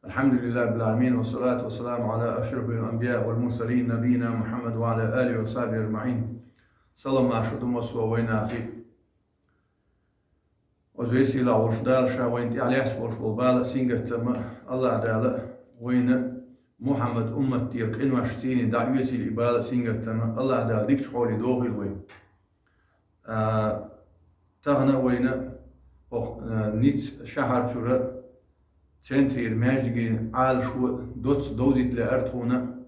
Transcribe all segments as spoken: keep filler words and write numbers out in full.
الحمد لله رب العالمين، والصلاة والسلام على أشرف الأنبياء والمرسلين، نبينا محمد وعلى آله وصحبه أجمعين. Салам-маршо ду массо а вайнахе. Оцу веза-сийлахь волчу Дала Ша вайна тӀехь лаьцна болуш болу бала а, сингаттам а, АллахӀ Дала вайна Мухьаммад уммат тӀера къинош цӀийне дӀаоьцийла, и бала а, сингаттам а АллахӀ Дала дикачу хьоле дохийла вай. А, тахана а вайна хӀокху, а, Ницца шахьар чуьра центрера маьждиган Ӏалашо доцца довзийта лаьара тхуна.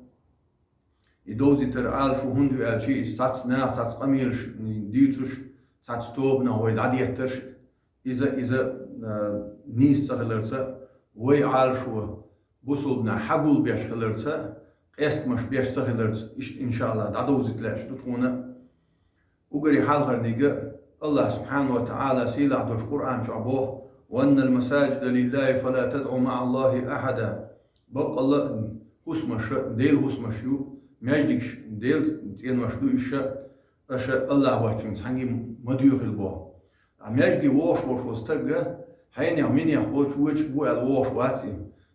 И довзийтар Ӏалашо хӀунда ю аьлча, иза цхьацца наха цхьацца къамелаш дуьйцуш, цхьацца тобанах вай дӀадеттарш, иза, иза, а, нийса ца хиларца, вай Ӏалашо бусулбанаш хьагулбеш хиларца, къестамаш беш ца хиларца, иштта, иншааллахӀ, дӀадовзийта лаьаш ду тхуна. Уггаре хьалхарниг, АллахӀ субхьанаху ва таӀала сийлахь долчу Къуръан чохь боху: «Ва аннал масаджида лиллахӀи фала тадӀу маӀаллахӀи ахьада». Баккъалла а хӀусамаш Делан хӀусамаш ю, маьждигаш Делан цӀенош ду уьш, аша АллахӀ воцчунна цхьаьнгге ма доьхийла боху. Ткъа маьждиге вогӀуш волуш волу стаг хьенех-минех волчу вочу бу аьлла вогӀуш вац и.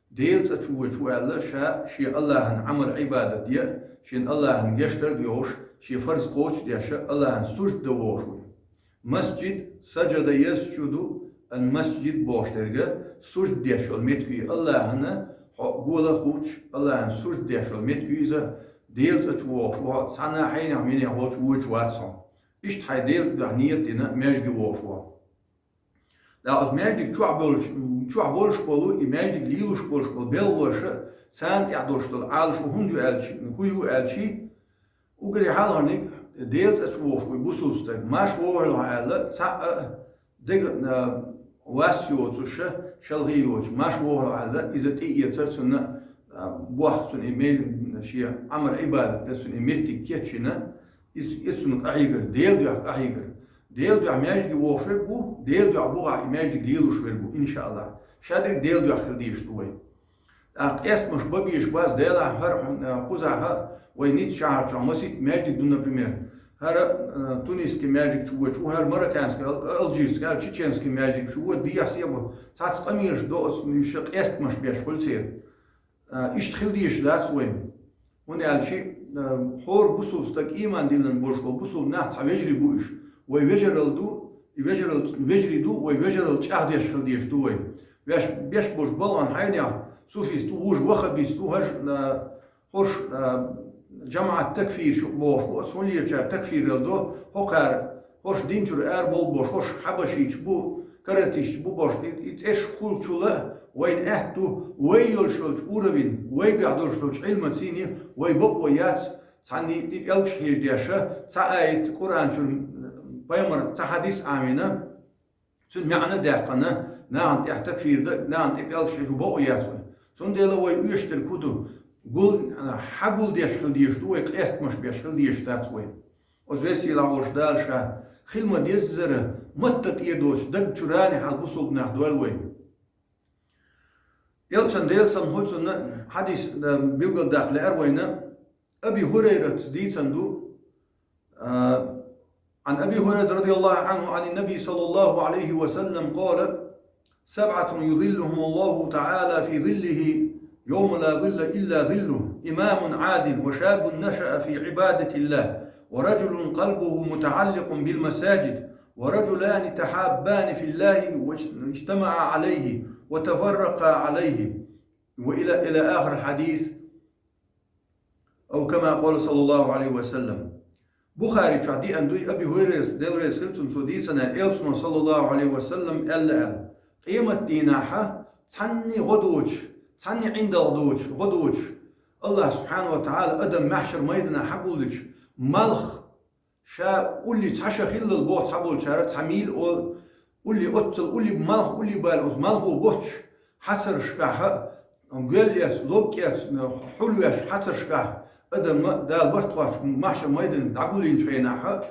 Делан цӀа чу вочу ву аьлла, ша шен АллахӀан Ӏамал-Ӏибадат ян, шен АллахӀан гечдар а доьхуш, шен фарз кхочушдеш, АллахӀан сужда дан вогӀуш ву. Масджид, саджада ясджуду ал-масджид бохуш дерг, сужда деш йолу меттиг ю АллахӀана, хьо гола а хӀуттуш, АллахӀана сужда деш йолу меттиг ю иза, Делан цӀа чу вогӀуш ву хьо, цхьана а хьенех-минех волчу вочу вац хьо. Иштта хьайн Делан дуьхьа ният а дина, маьждиге вогӀуш ву. ТӀаккха оцу маьждиг чохь болуш, чохь болуш болу, и маьждиг лелош болуш болу белхалоша, царна тӀехь долуш долу Ӏалашо хӀунда ю аьлча, хӀун ю аьлча, уггаре хьалхарниг, Делан цӀа чу вогӀуш ву бусулба стаг, марш вогӀийла хьо аьлла, цхьаъ а дега, а, вас йоцуш, шалхе йоцуш, марш вогӀийла хьо аьлла, иза тӀеэцар цунна, а, боху цунна и ме-, шен Ӏамал-Ӏибадат дан цунна и меттиг кечйина, иза, иза цунна къахьийгар, Делан дуьхьа къахьийгар. Делан дуьхьа маьждиге вогӀуш верг ву, Делан дуьхьа бухахь и маьждиг лелош верг ву, иншааллахӀ. Шадерг Делан дуьхьа хила дезаш ду вай. ТӀаккха къестамаш бан безаш бац, Делахь хӀара, а, кхузахь а, вай Ницца шахьар чохь масийтта маьждиг ду, например. ХӀара, а, тунисский маьждиг чу вочу, хӀара марокканский, ал-, алжирский, хӀара чеченский маьждиг чу вочу, дехьа-сехьа бу. Цхьацца къамелаш до оцу, уьш къестамаш беш хуьлу церан. А, иштта хила дезаш дац вай. ХӀунда аьлча, а, хӀора бусулба стаг, ийман диллина болуш болу бусулба нах цхьа вежарий бу уьш. Вай вежаралла ду, и вежаралла, вежарий ду, вай вежаралла чӀагӀдеш хила дезаш ду вай. Веш, беш болуш балгӀан хьайнех, суфист ву, вужа ваххабист ву, хӀорш, а, хӀорш, а, жамаӀат такфирш ю бохуш бу, оцу хӀун лелачара такфиралла до, хӀокхара хӀорш дин чуьра ара болу бохуш, хӀорш хьабашийча бу, каратисташ бу бохуш, и, и цӀеш хуьлучул а вайна аьтто ду, вай йолуш йолчу уровень, вайгахь долуш долчу Ӏилмаца вай бакъо яц, цхьанний тӀе пӀелгаш хьежа деш, цхьа аят Къуръан чуьра, пайхамар цхьа хьадис Ӏамийна, цуьнан маьӀна а даьккхина, нахана тӀехь такфир дан, нахана тӀе пӀелгаш хьежа бакъо яц вай. Цундела вай оьшуш дерг хӀун ду? Гул, хьагулдеш хила дезаш ду вай, къестамаш беш хила дезаш дац вай. Оцу веза-сийлахь волчу Дала Ша хила ма-деззара, матта тӀера доцуш, даг чуьра а хьал бусулба нах дойла вай. Элчан, Делан салам хуьлда цунна, хьадис, а, билгалдаккха лаьара вайна, Аби ХӀурайрас дийцина ду, а, عن أبي هريرة رضي الله عنه عن النبي صلى الله عليه وسلم قال: سبعة يظلهم الله تعالى في ظله يوم لا ظل إلا ظله، إمام عادل، وشاب نشأ في عبادة الله، ورجل قلبه متعلق بالمساجد، ورجلان تحابان في الله واجتمعا عليه وتفرقا عليه، وإلى، إلى آخر الحديث. أو كما قال صلى الله عليه وسلم. Бухари чохь деана дуй, Аби ХӀурайрас, Дела реза хила цунна, цо дийцина, Элчано, саллаллаху Ӏалайхи ва саллам, аьлла аьлла: «Къематдийнахьа цхьанний гӀо доцуш, цхьанний ӀиндагӀ доцуш, гӀо доцуш, АллахӀ субхьанаху ва таӀала адам маьхьшар майданахь хьагулдича, малх, ша улли цхьа ша хиллал боху цхьаболчара, цхьа мийла олу, улли оццал улли, малх улли бала, оцу малхо боцуш хьацаршкахь, гоьллец, логкӀец, хьулвеш хьацаршкахь, адам Дала барт кхоччуш маьхьшар майдан дӀагуллинчу хенахь,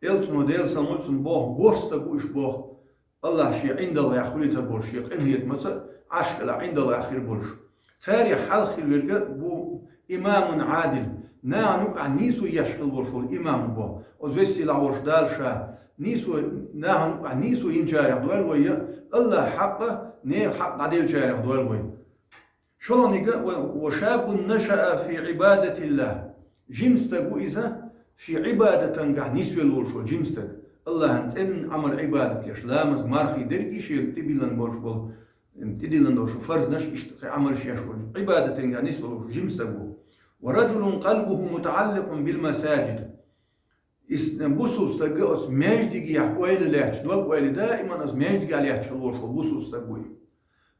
Элчано, Делан салам хуьлда цунна, боху, ворхӀ стаг ву уьш боху, АллахӀ шен ӀиндагӀехь хуьлуьйтур болуш, шен къинхетамаца Ӏарш кӀелахь ӀиндагӀехь хир болуш. Царех хьалха хир верг бу имамун Ӏадил, нахана юкъахь нийсо еш хила волуш волу имам бу. Оцу веза-сийлахь волчу Дала Ша нийсо, нахана юкъахь нийсо йинчарех дойла вай, АллахӀан хьакъ, нехан хьакъ дӀаделлачарех дойла вай. ШоллагӀнига: «Ва, ва шаббун нашаа фи ибадатиллах». Жима стаг ву иза, ший Ӏибадатангахь нисвелла волуш волу жима стаг. Аллахьан цӀена Ӏамал Ӏибадат еш, ламаз, мархий дерг и шен тӀедиллина болуш болу, тӀедиллина долуш фарзнаш, иштта кхин Ӏамалш еш волу, Ӏибадатангахь нисвелла волуш жима стаг ву. «Ва раджулун къалбуху мутаӀалликъун бил масаджид». Ис бусулба стаг оцу маьждигехь ойла лаьтташ, дог ойла даиман оцу маьждигехь лаьтташ хила волуш волу бусулба стаг ву и.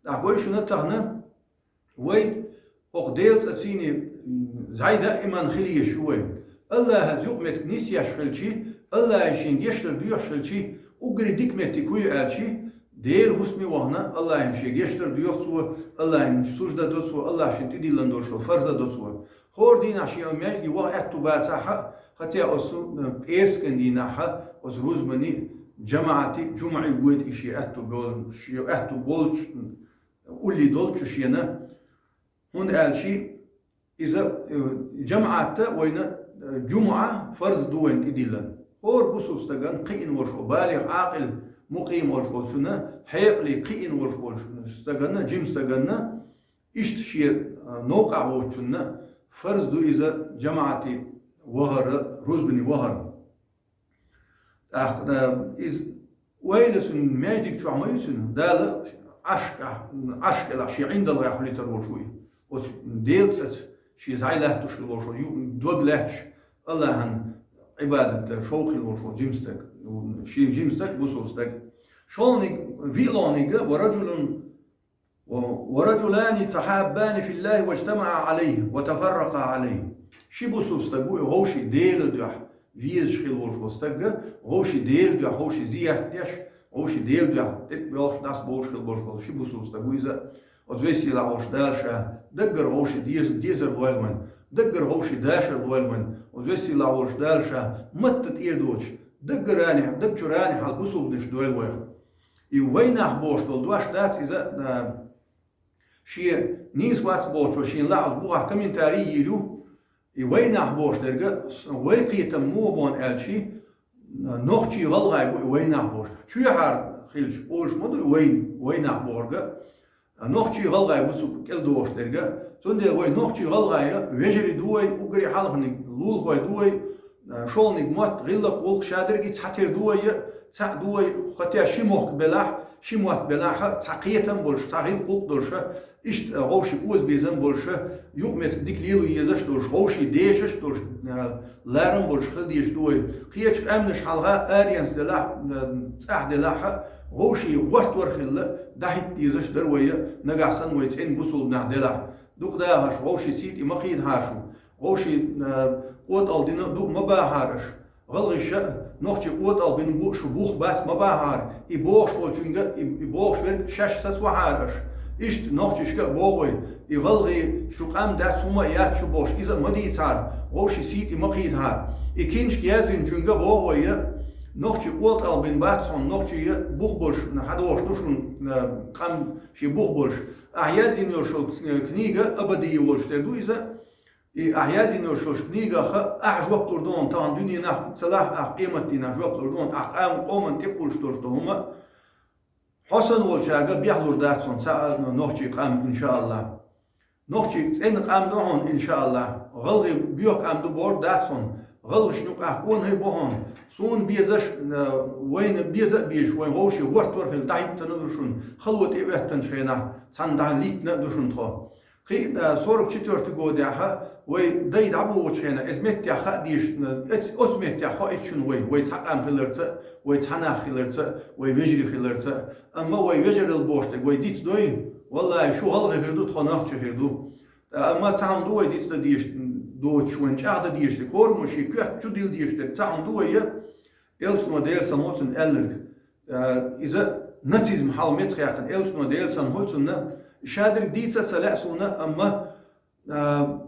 ТӀаккха гой шуна тахана, вай хӀокху Делан цӀа цӀийне, м, зӀай даиман хила езаш ю вай. Аллахьаца юкъаметтиг нисъеш хилчи, Аллахьан шен гечдар доьхуш хилчи, уггаре дика меттиг хӀун ю аьлчи, Делан хӀусаме вахана, Аллахьан шен гечдар доьху цо, Аллахьан сужда до цо, Аллахьан шен тӀедиллина долуш фарз а до цо. ХӀора дийнахь шен маьждиге ваха аьтту бацахь а, хӀаьта оцу, м, пӀераскан дийнахь а, оцу рузбане, жамаӀате, жумӀе гойту и шен аьтту болу-, шен аьтту болчу, улле долчу шена, хӀунда аьлча иза, э, жамаӀатта вайна, э, жумӀа фарз ду вайна тӀедиллина. ХӀора бусулба стагана кхиъна волуш волу, балигӀ, Ӏакъил, мукъим волуш волчунна, хьекъале кхиъна волуш волчу стагана, жима стагана, иштта шен, э, новкъахь воцучунна фарз ду иза жамаӀате вахара, рузбане вахара. ТӀаккха, э, иза ойла цуьнан маьждиг чохь ма ю цуьнан, Дала Ӏаш, Ӏаш кӀелахь шен ӀиндагӀехь хилийтар волуш ву и. Оцу Делан цӀаца шен зӀай латтош хила волуш ву, ю-, дог лаьтташ Аллахьан Ӏибадатан шовкъ хила волуш ву жима стаг, шен жима стаг, бусулба стаг. ШоллагӀниг, виълагӀнига: «Ва раджулун Ва, ва раджулани тахьаббани филлахи важтамаӀа Ӏалайхи ва тафарракъа Ӏалайхи». Ши бусулба стаг ву и, вовший Делан дуьхьа везаш хила волуш волу стаг, вовший Делан дуьхьа, вовший зиярт деш, вовший Делан дуьхьа тӀе а боьлхуш, дӀасабовлуш хила болуш волу ши бусулба стаг ву иза. Оцу весийлахь волуш Дала ша даггара вовший деза-, дезар лойла вайн, даггара вовший дашар лойла вайн. Оцу весийлахь волуш Дала ша матта тӀера доцуш, даггарани, даг чурани хьал бусулбанаш дойла вайх. И вайнах бохуш долу дош дац иза, а, шен нийса вац бохучо шен лаахь бухахь комментарий йийр ю. И вайнах бохуш дерг, вай кхетам муха бу аьлчи, нохчий, гӀалгӀай бу и вайнах бохуш. Чоьхьара хилча, олуш ма ду и вайн, вайнах бохург. Нохчий, гӀалгӀай бу цу кӀел дохуш дерг. Цундела вай нохчий, гӀалгӀай вежарий ду вай, уггаре хьалханиг лулахой ду вай, шолгӀаниг мотт, гӀиллакх, гӀуллакх шадерг и цхьатера ду вай, цхьаъ ду вай, хӀаьта ши мохк белахь, ши мотт белахь, цхьа кхетам болуш, цхьа гӀиллакх, гӀуллакх долуш, иштта вовший озабезам болуш, юкъаметтиг дика лело езаш долуш, вовший дешаш долуш, ларам болуш хила дезаш ду вай. Кхечу къаьмнаш хьалха аренца делахь, цӀахь делахь, вовший гӀортор хилла, дӀахӀитта дезаш дара вай, нагахь санна вай цӀена бусулба нах делахь. Дукха дахарш, вовший сий тӀе ма кхийдахьара шу, вовший, а, къотӀалла дина а ду ма бахьара аша. ГӀалгӀаша нохчий къотӀалла бина бу шу бух бац ма бахьара. И бохуш волчуьнга, и, и бохуш верг шаьш сацавахьара аша. Иштта нохчашка а боху вай, и гӀалгӀай шу къам дац, хӀума а яц шу бохуш, иза а ма дийцахьара, вовший сий тӀе ма кхийдахьара. И киншка яздинчуьнга боху вай, нохчий къотӀалла бина бац хьуна, нохчий бух болуш хьадохуш ду шуна, а, къам шен бух болуш. Ахь яздина йолуш йолу книга абадийя волуш тера ду иза. И ахь яздина йолуш йолуш книгах ахь жоп лур ду хьуна тахана дуьненахь ца лахь, ахь къематдийнахь жоп лур ду хьуна, ахь къам-, къоман тӀекхуллуш долуш долу хӀума. Хьо санна волчаьрга бехлур дац хьуна цхьа а нохчий къам, иншааллахь. Нохчий цӀена къам ду хьуна, иншааллахь. ГӀалгӀай боьха къам ду бохург дац хьуна. ГӀалгӀашна юкъахь кӀонахий бу хьуна. Суна безаш, а, вайна беза а безаш, вайн вовший гӀортор хилла дӀахӀиттина а ду шуна. Хало тӀе а оьттинчу хенахь, цхьанна дӀа литтина а ду шуна тхо. Кхин а, сорок четвёртый годехь вай дай дӀабохучу хенахь, иза меттехь хаа дезаш, эц-, оцу меттехь хоуьйту шуна вай, вай цхьа къам хиларца а, вай цхьа нах хиларца а, вай вежарий хиларца а. Амма вай вежаралла бохуш дерг вай дицдой, валлахӀи, шу гӀалгӀа хир ду, тхо нохчий хир ду. Амма цхьа хӀума ду вай дицдан дезаш доцуш, вайн чӀагӀдан дезаш дерг, хӀораммо шен коьрта чу дилла дезаш дерг, цхьа хӀума ду вай, Элчано, Делан салам хуьлда цунна, аьлларг. А, иза нацизм хьал меттахъяьккхина, Элчано, Делан салам хуьлда цунна, шадерг дийца а ца лаьа суна, амма, а,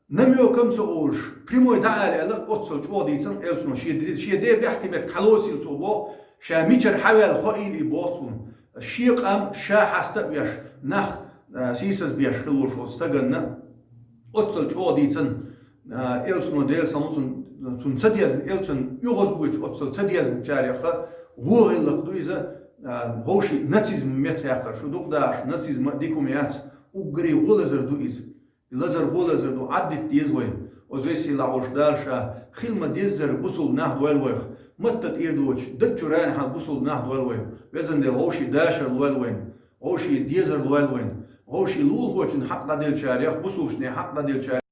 намёкам ца олуш, прямой дӀаала аьлла, оццул чӀогӀа дийцина Элчано, шен де-, шен ден бехке меттиг хьалоцийла цо боху, ша мичара хьаваьлла хоийла и боху цунна. Шен къам ша хьаста а веш, нах, а, сийсаз беш хила волуш волу стаганна, оццул чӀогӀа дийцина, а, Элчано, Делан салам хуьлда цунна, цунна ца дезна, Элчанна оьгӀаз воьдуш оццул ца дезначарех вон гӀиллакх ду иза, а, вовший нацизм меттахъяккхар. Шу дукха дахарш, нацизм а дика хӀума яц, Уггаре гӀо лазар ду иза. И лазар гӀо лазар ду, Ӏаддита деза вай. Оцу весийла волуш Дала ша хила ма-деззара бусулба нах дойла вайх. Матта тӀера доцуш, даг чу рана хьал бусулба нах дойла вайна. Везан Дела, вовшийн дашар лойла вайна. Вовшийн дезар лойла вайна. Вовшийн лулахочун хьакъ дӀаделлачарех, бусулбашний хьакъ дӀаделлачарех.